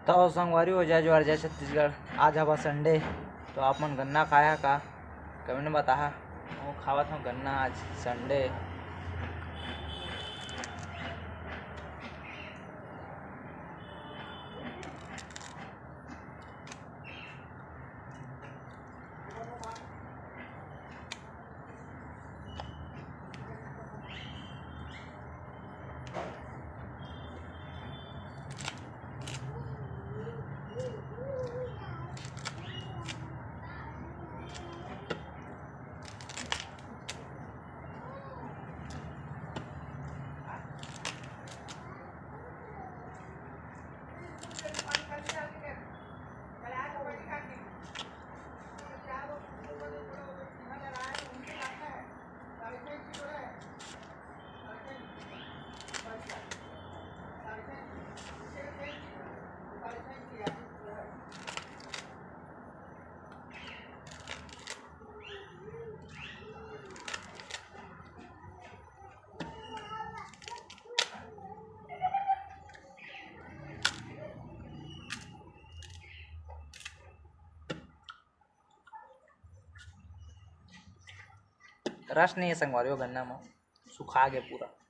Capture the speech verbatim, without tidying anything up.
तो संगवारी हो, जय जोहार, जय छत्तीसगढ़। आज हवा Sunday, तो आप मन गन्ना खाया का? Comment में बताहा। वो खावत हूँ गन्ना आज Sunday। रस नहीं है संगवारी हो गन्ना में, सुखा गया पूरा।